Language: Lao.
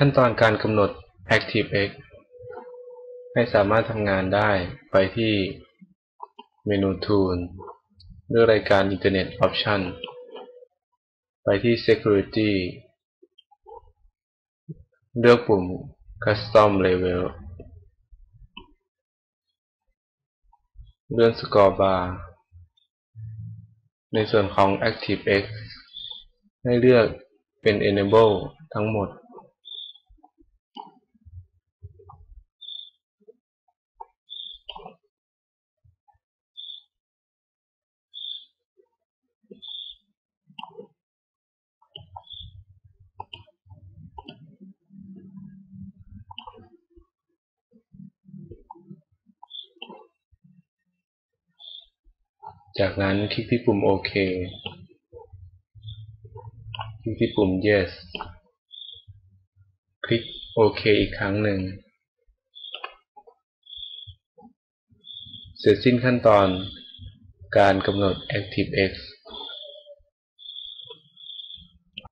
ຂັ້ນຕອນການກຳນົດ ActiveX ໃຫ້ສາມາດທຳງານໄດ້ ໄປທີ່ເມນູ Tool ດ້ວຍລາຍການ Internet Option ໄປທີ່ Security ເລືອກປຸ່ມ Custom Level ເລື່ອນ Scroll Bar ໃນສ່ວນຂອງ ActiveX ໃຫ້ເລືອກເປັນ Enable ທັງໝົດ. ຈາກນັ້ນຄລິກທີ່ປຸ່ມໂອເຄ ຄລິກທີ່ປຸ່ມ Yes ຄລິກໂອເຄອີກຄັ້ງໜຶ່ງ. ເສັດສິ້ນຂັ້ນຕອນການກຳນົດ ActiveX.